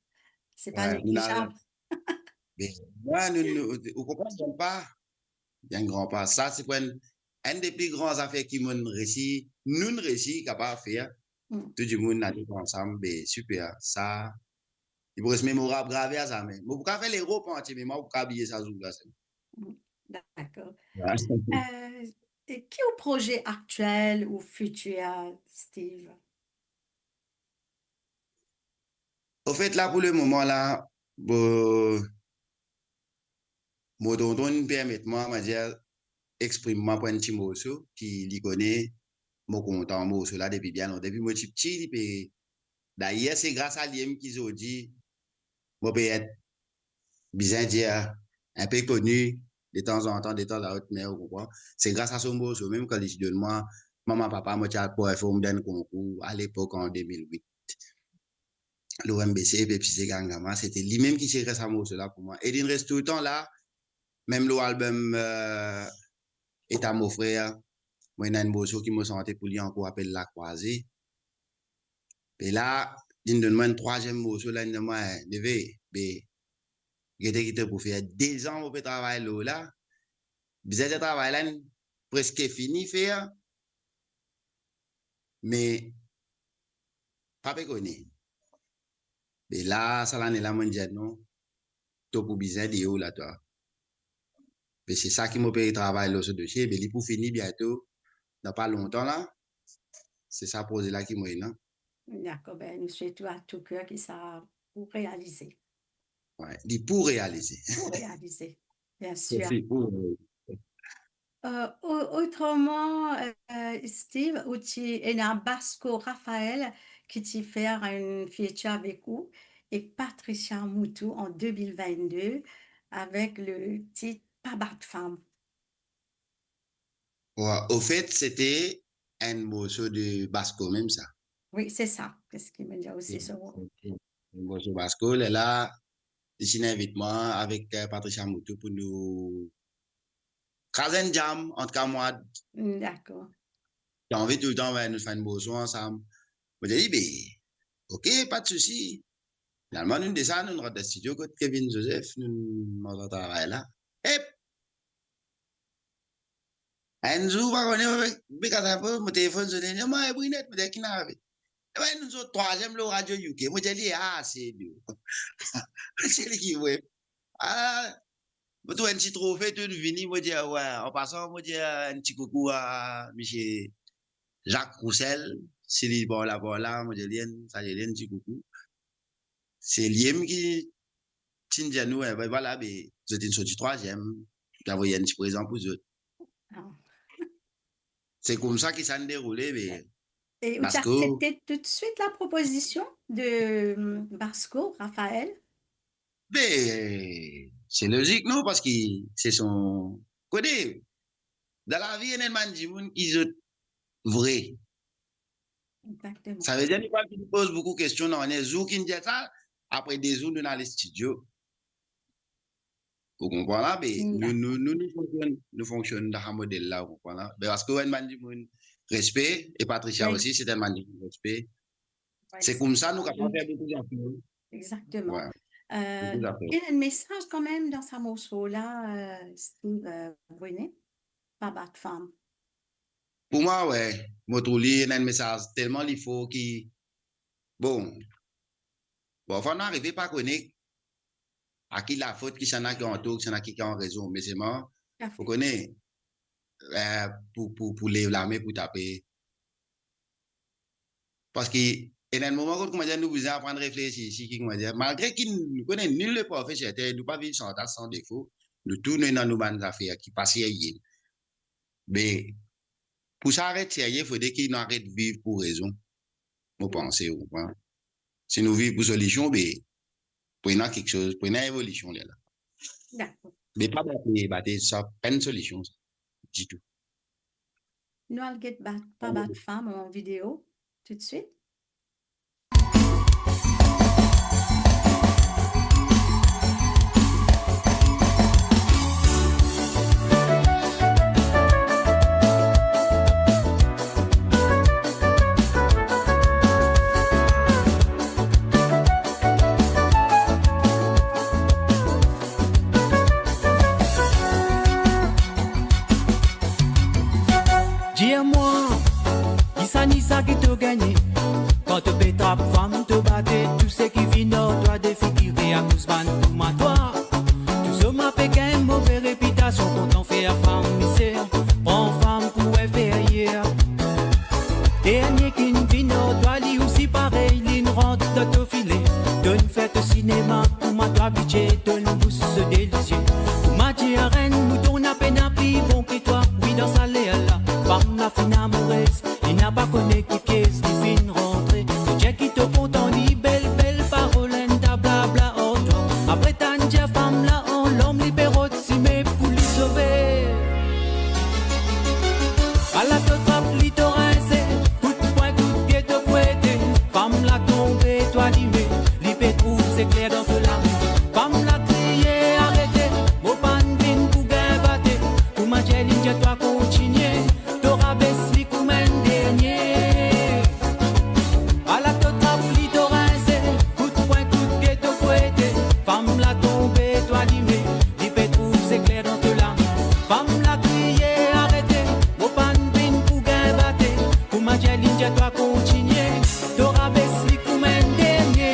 C'est pas négligeable. Be, wi, nou, nou, ou konpran, gran pa. Bien gran pa. Sa, se pou enn, enn de pli gran zafer ki mo'nn resi, nou'nn resi kapav fer. Tou dimoun ale ansam, be, siper. Sa, li pou res memorab, grave a zame. Mo pou kapav fer Lerop antie, me mo pou kapav bliye sa zour la. Dakor. Eh, e ki ou proze aktiel ou fitir, Steve? Anfet, la, pou le moman la, bo, mo tonton inn permet mwa, mo dir, exprim mwa pou enn ti morso ki li kone mo kontan morso la depi bien lontan. Depi mo ti piti, li pe, dayer, se gras a li mem ki zordi mo pe et bizin dir, inpe koni, detanzantan, detanzantan, me ou konpran. Se gras a so morso mem, kan li ti donn mwa, mama, papa, mo ti al perform dan enn konkour, alepok an de mil wit, lor M B C, Pepsi Ze Gangama, se te li mem ki ti ekrir sa morso la pou mwa. E li'nn res toultan la, mem lor album, eh, Eta Mo Frer, mo ena enn morso ki mo sante pou li ankor, apel Lakrwaze. Be la, li'nn donn mwa enn trwaziem morso la, li'nn dir mwa, eh, neve, be, gete ki to pou fer. Dezan mo pe travay lor la. Bizin dir travay la inn preske fini fer, me pa pe kone. Be la, sa lane la, mo'nn dir non, to pou bizin deor la, twa. Be se sa ki mo pe travay lor so dosie, be li pou fini biento, dan pa lontan la. Se sa proze la ki mo ena. Dakor, be, nou swet ou a tou ker ki sa pou realize. Wi, li pou realize. Pou realize, bien sûr. Si, pou realize. Eh, o-, otreman, eh, Steve, ou ti ena Basco Raphaël ki ti fer enn feature avek ou ek Patricia Moutou an de mil vennde avek le tit Pa bat fam. Wi, anfet, se te enn morso de Basco mem, sa. Wi, se sa. Parski mo dir osi, so Enn morso Basco, lerla, li ti inn invit mwa avek, eh, Patricia Moutou pou nou kraz enn jam ant kamrad. Dakor. Ti anvi toultan, wi, nou fer enn morso ansam. Mo dir li, be, ok, pa de sousi. Finalman, nou desann, nou rant dan stidio kot Kevin Joseph, nou manz travay la. Ep! Enn zour, pa kone, mo pe, pe kat info, mo telefonn sone, li dir mwa, "Eh, Brinet," mo dir, "Ki ena arive?" "Eba, nou sort trwaziem lor Radio U K." Mo dir li, "Ah, se li." Se li ki, wi. Ah, mo trouv enn ti trofe, tou vini, mo dir, wi, an pasan, mo dir enn ti koukou a misie Jacques Roussel, si li par la, par la, mo dir li enn, salye li enn ti koukou. Se li mem ki ti dir nou, eh, be, vwala, be, zot inn sorti trwaziem, nou avoy enn ti prezan pou zot. Ah. Se koumsa ki sa inn deroule, be. Et ou as accepté tout de suite la proposition de, hum, Basco, Raphaël? Be, se lozik, non? Parski se son, kone, dan lavi, ena enn bann dimoun ki zot vre. Exactement. Savedir, nou pa vinn poz boukou kestion, non, enn zour ki inn dir sa, apre de zour, nou al stidio. Ou konpran la, be, nou, nou, nou, nou fonksionn, nou fonksionn dan sa model la, ou konpran la. Be, parski enn bann dimoun respe, e Patricia osi, se enn bann dimoun respe. Se koumsa nou kapav fer boukou zafer. Exactement. Euh, Toutafe. Ena enn mesaz kanmem dan sa morso la, euh, Steve, euh, Brunet, pa bat fam. Pou mwa, we, mo trouv li ena enn mesaz telman li for ki, bon, parfwa nou arive pa kone a ki lafot, kisannla ki antour, kisannla ki, ki an rezon, me selman, ou kone, eh, pou, pou, pou lev lame, pou tape. Parski ena enn moman kot, koumadir, nou bizin aprann reflesir, si ki, koumadir, malgre ki nou kone nul n'est parfait sur terre, nou pa viv san tas, san defo, nou tou nou ena nou bann zafer ki pa serye. Me pou sa aret serye, fode ki nou aret viv pou rezon. Mo panse, ou konpran? Si nou viv pou solision, be, pou ena kiksoz, pou ena evolision, lerla. Dakor. Me pa bate, bate, sa pa enn solision, sa, ditou. Nou al get bat, pa bat fam an video, toutswit. Dir mwa, kisannla ki to gagne? Kan to pe trap fam, to bate, tou seki vinn ar twa defigire akoz bann kouma twa. Tou zom pe gagn move repitasion, kontan fer fam mizer, pran fam pou enferyer. Dernie kinn vinn ar twa, li osi parey, linn rant dan to file. Tonn fer to sinema, kouma twa abitie, tonn bous so delizie. Koumadir enn mouton, na pena pli bon ki twa, wi, dan sa ler la. Fam la finn amourez, li napa kone ki pies li finn rantre. To dir ki to kontan, li bel, bel parol, enn ta blabla ar twa. Apre tann dir fam la an larm, li pe rod sime pou li sove. Ala to trap li, to rinse, kout pwin, kout pie to fwete. Fam la tonbe, twa lime, li pe trouv sekler dan to lame. Fam la kriye, arete, mo pa'nn vinn pou gagn bate. Koumadir linn dir twa kontinie, to rabes li kouma enn dernie. Ala to trap li, to rinse, kout pwin, kout pie to fwete. Fam la tonbe, twa lime, li pe trouv sekler dan to lame. Fam la kriye, arete, mo pa'nn vinn pou gagn bate. Koumadir linn dir twa kontinie, to rabes li kouma enn dernie.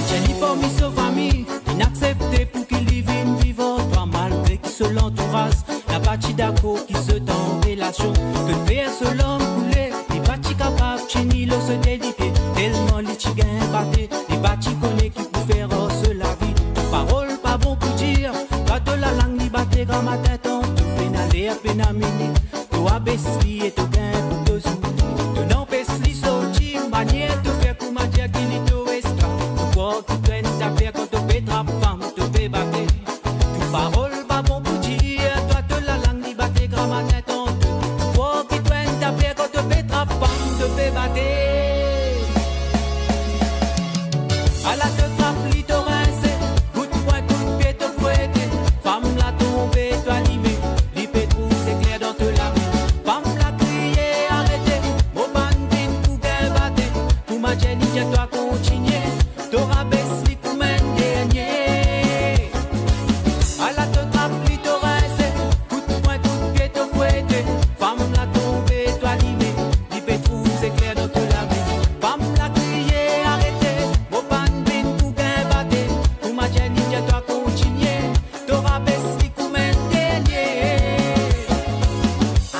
Fer li parmi so fami, linn aksepte pou ki li vinn viv ar twa, malgre ki so lantouraz napa ti dakor ki zot an relasion. Tonn fer so larm koule, li pa ti kapav tini lor so de lipie, telman li ti gagn bate, li pa ti kone ki pou fer ar so lavi. Tou parol pa bon pou dir, twa to lalang li bate gramatin, tanto pena ler, pena minit. To abes li e to gagn pou to zour. To anpes li sorti, manier to fer koumadir ki li to esklav. To krwar ki to enn zafer, kan to pe trap fam, to pe bate. Tou parol pa bon pou dir, twa to lalang li bate gramatin, tanto. To krwar ki to enn zafer, kan to pe trap fam, to pe bate. Ala to trap li, to rinse, kout pwin, kout pie to fwete. Fam la tonbe, twa lime, li pe trouv sekler dan to lame. Fam la kriye, arete, mo pa'nn vinn pou gagn bate. Koumadir linn dir twa kontinie, to rabes li kouma enn dernie. Ala to trap li, to rinse, kout pwin, kout pie to fwete. Fam la tonbe, twa lime, li pe trouv sekler dan to lame. Fam la kriye, arete, mo pa'nn vinn pou gagn bate. Koumadir linn dir twa kontinie, to rabes li kouma enn dernie.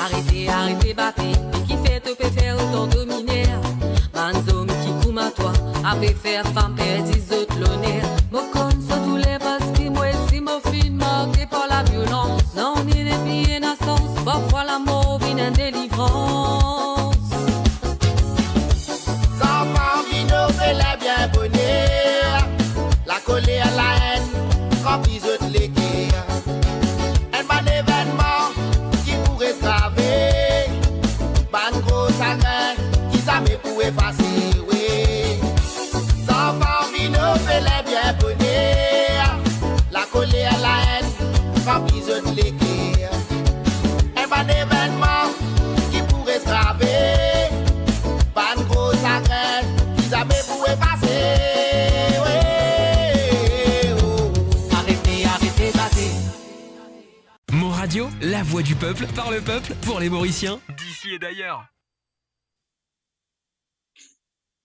Arete, arete bate, e kifer to pe fer otan dominer? Bann zom ki kouma twa, ape fer fam perdi zot loner. Mo konn sa touler parski mwa osi mo finn marke par laviolans. Nanye nepli ena sans, parfwa lamor vinn enn delivrans. Zanfan vinn ofe ler bien boner, lakoler, laenn ranpli zot leker. Enn bann evennman ki pou res grave, bann gro sagrin ki zame pou efase, wi. Voix du peuple, par le peuple, pour les Mauriciens, d'ici et d'ailleurs.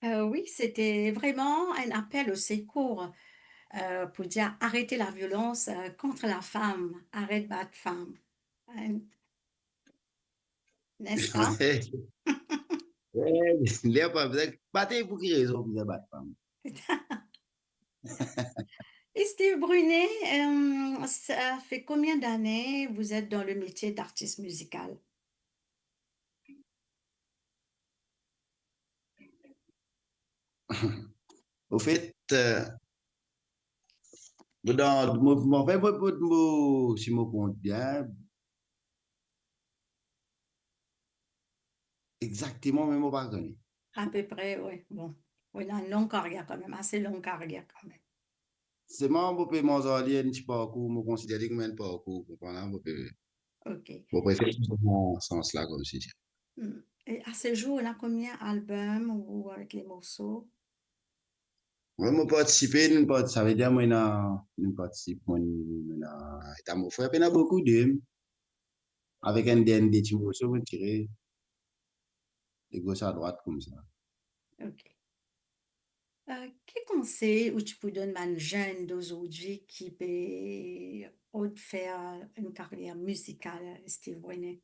Euh, oui, c'était vraiment un appel au secours, euh, pour dire arrêtez la violence, euh, contre la femme, arrête battre femme. Hein? N'est-ce pas? Wi, ler pa bizin bat, pou ki rezon bizin bat fam? Steve Brunet, euh, ça fait combien d'années vous êtes dans le métier d'artiste musical? Ofet, euh, dan, mo, mo, mo, mo, mo, si mo kont bien, exakteman, me mo pa kone. Apepre, wi. Bon. Wi, ena long karyer kanmem, ase long karyer kanmem. Selman, mo pe manz ar li enn ti parkour, mo konsider li kouma enn parkour, konpran la, mo pe, ok, mo prefer dan sans la, koumsi dir. Hmm. E a se zour, ena konbien album ou avek le morso? Wi, mo partisipe, nou part-, savedir mo ena, nou partisip, mo ena, eta mo frer, pena boukou de, avek enn dernie ti morso, mo tire de gos a drwat koumsa. Ok. Euh, ki konsey ou ti pou donn bann zenn d'aujourd'hui ki pe ot fer enn karyer mizikal, Steve Brunet?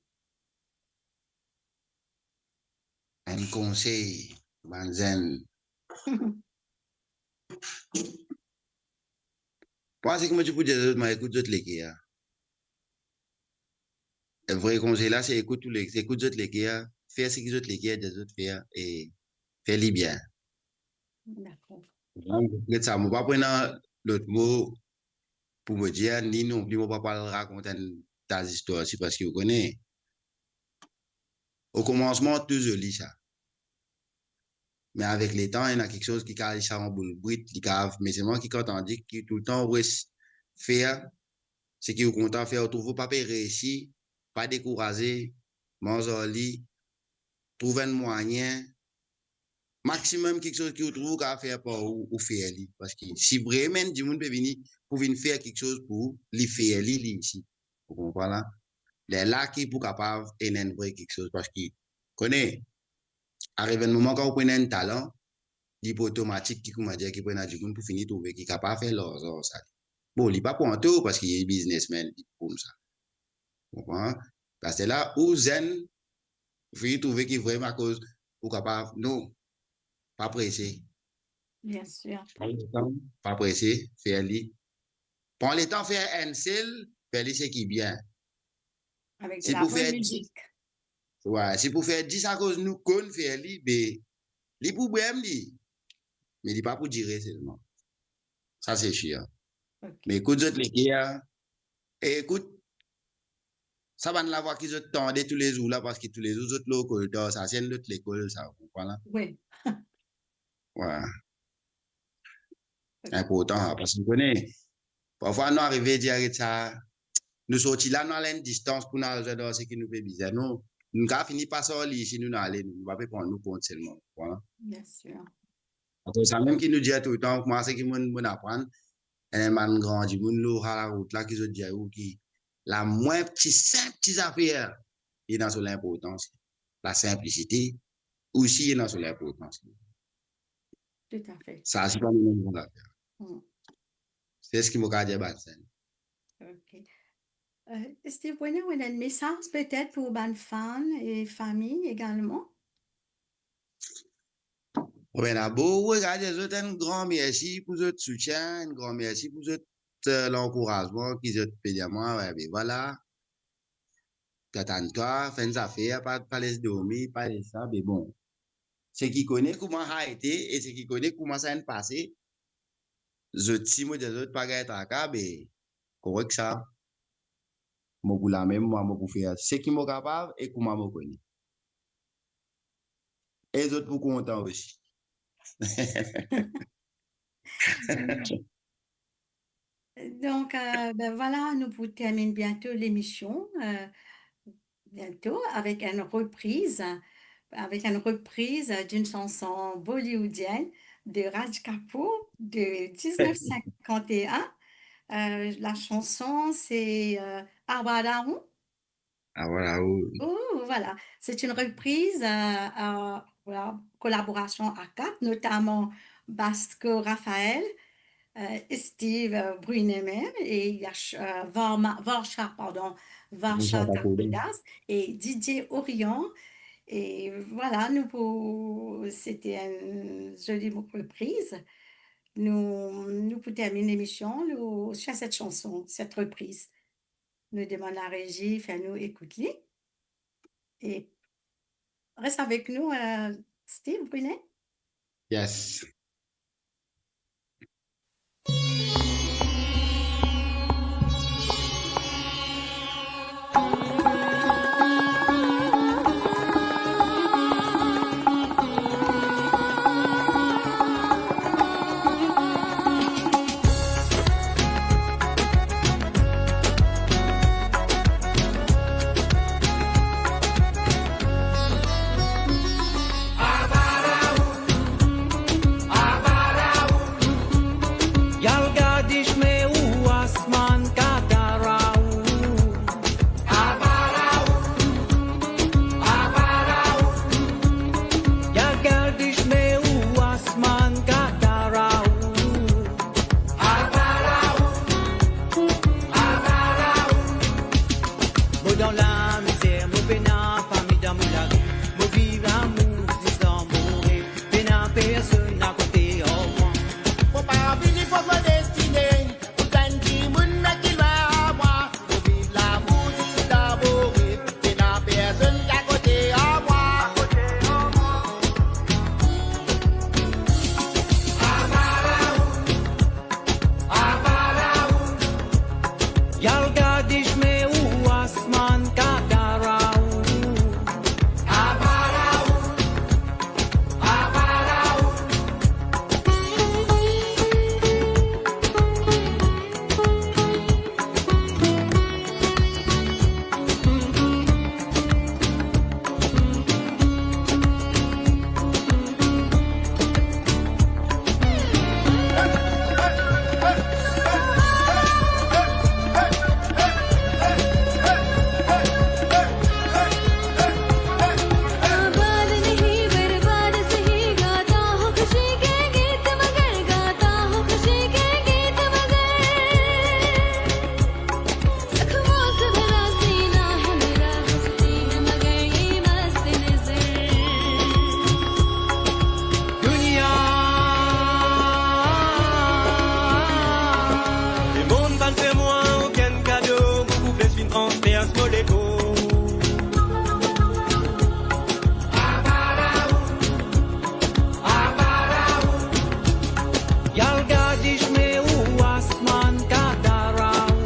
Enn konsey, bann zenn. Mwa, seki mo ti pou dir zot, mwa, ekout zot leker. Vre konsey la, se ekout ou le-, ekout zot leker, fer seki zot leker dir zot fer, e fer li bien. Dakor. Donk, get sa, mo pa pou ena lot mo pou mo dir, ni nonpli mo pa pou al rakont enn ta zistwar osi, parski ou kone, o komansman, tou zoli sa. Me avek letan, ena kiksoz ki kav, sa an boul brit, li kav, me selman ki kan tandi ki toultan ou res fer seki ou kontan fer, ou trouv ou pa pe reisi, pa dekouraze, manz ar li, trouv enn mwayin, maximum kiksoz ki ou trouv ou kav fer par ou, ou fer li. Parski si vremem dimoun pe vini pou vinn fer kiksoz pou li, fer li, li isi. Ou konpran la? Lerla ki pou kapav ena enn vre kiksoz, parski, kone, ariv enn moman kan ou pou ena enn talan, li pou otomatik ki, koumadir, ki pou ena dimoun pou fini trouve ki kapav fer larzan ar sa. Bon, li pa pou an tou, parski li biznesmenn, li pou koumsa. Konpran? Parski la, ou zenn, ou fini trouve ki vremem akoz ou kapav, non, pa prese. Bien sûr. Pran letan, pa prese, fer li. Pran letan, fer enn sel, fer li seki bien. Avek si de la pou fer bonn dis, mizik. Wi, si pou fer dis akoz nou konn fer li, be, li pou bwem li. Me li pa pou dire selman. Sa se sir. Ok. Me ekout zot leker, e ekout sa bann lavwa ki zot tande toulezour la, parski toulezour zot lor koltan, sa se enn lot lekol sa, ou konpran la? Wi. Wi. Inportan, parski ou kone, parfwa nou arive dir, aret sa, nou sorti la, nou al enn distans pou nou al zwenn ar seki nou pe bizin. Nou, nou kav fini pas ar li, si nou, nou ale, nou, nou pa pe pran nou kont selman, ou konpran? Bien sûr. Apre sa mem ki nou dir toultan, mwa, seki mo, mo aprann, enn bann gran dimoun lor larout la, ki zot dir ou ki lamwin ti sinp ti zafer, li ena so linportans. Lasimplisite osi ena so linportans. Tout à fait. Sa, se pa mem gran zafer. Hmm. Se seki mo kav dir bann zenn. Ok. Euh, Steve Brunet, ou ena enn mesaz petet pou bann fan e fami egalman? Bon, ben, dabor, regard zot, enn gran mersi pou zot soutien, enn gran mersi pou zot, euh, lankourazman ki zot pe dir mwa, wi, be vwala. Tann twa, fer enn zafer, pa, pa les dormi, pa les sa, be bon. Seki kone kouma sa ete e seki kone kouma sa inn pase, zot, si mo dir zot pa gagn traka, be, korek sa. Mo pou la mem, mwa, mo pou fer seki mo kapav e kouma mo kone. E zot pou kontan osi. Donc, euh, ben voilà, nous pour termine bientôt l'émission, euh, bientôt avec une reprise, avec une reprise d'une chanson bollywoodienne de Raj Kapoor de dix-neuf cinquante et un. Euh, la chanson, c'est, euh, Awa Daron. Ah, voilà, oui. Oh, voilà. C'est une reprise, euh, euh, voilà, collaboration à quatre, notamment Basco Raphaël, euh, Steve, euh, Brunet mem, e il y a Ch-, euh, Varma-, Varsha, pardon, Varsha Varsha Takoudaz. Takoudaz e Didier Orion. E voilà, nou pou, c'était une jolie mo-, reprise. Nou, nou pou termine l'émission, nou, sur cette chanson, cette reprise. Nou demann larezi fer nou ekout li. E res avek nou, euh, Steve Brunet. Yes. Al gard dizme ou asmann katar aou. Al gard dizme ou asmann katar aou. Mo dan lamizer, mo pena fami dan mo lari, mo viv lamour zis dan mo rev, pena personn akote ar mwa. Mo pa vini kot mo destine, pou tann dimoun ki lwin ar mwa. Mo viv lamour zis dan mo rev, pena personn akote ar mwa. Al gard dizme ou asmann katar aou. Dunia. Lemonn pa'nn fer mwa okenn kado, mo koufes finn transpers mo lekor. Al gard dizme ou asmann katar aou.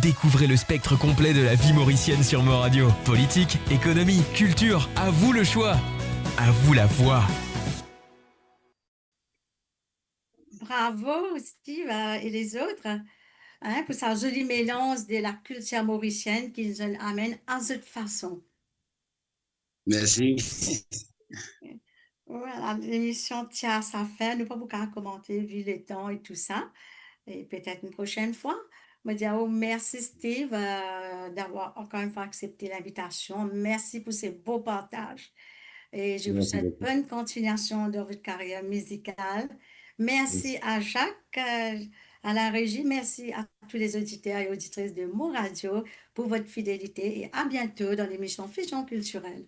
Découvrez le spectre complet de la vie mauricienne sur Mo Radio. Politique, économie, culture, à vous le choix. À vous la voix. Bravo, Steve, euh, et les autres, hein, pour ce joli mélange de la culture mauricienne qu'ils nous amènent à notre façon. Merci. Voilà, l'émission tire à sa fin. Nou pa pou komante, vu le temps et tout ça. Et peut-être une prochaine fois. Mo dir aou mersi, Steve, euh, d'avoir encore une fois accepté l'invitation. Merci pour ce beau partage. Et je vous souhaite bonne continuation dans votre carrière musicale. Merci à Jacques, euh, à la régie. Merci à tous les auditeurs et auditrices de Mo Radio pour votre fidélité et à bientôt dans l'émission Fusion Culturelle.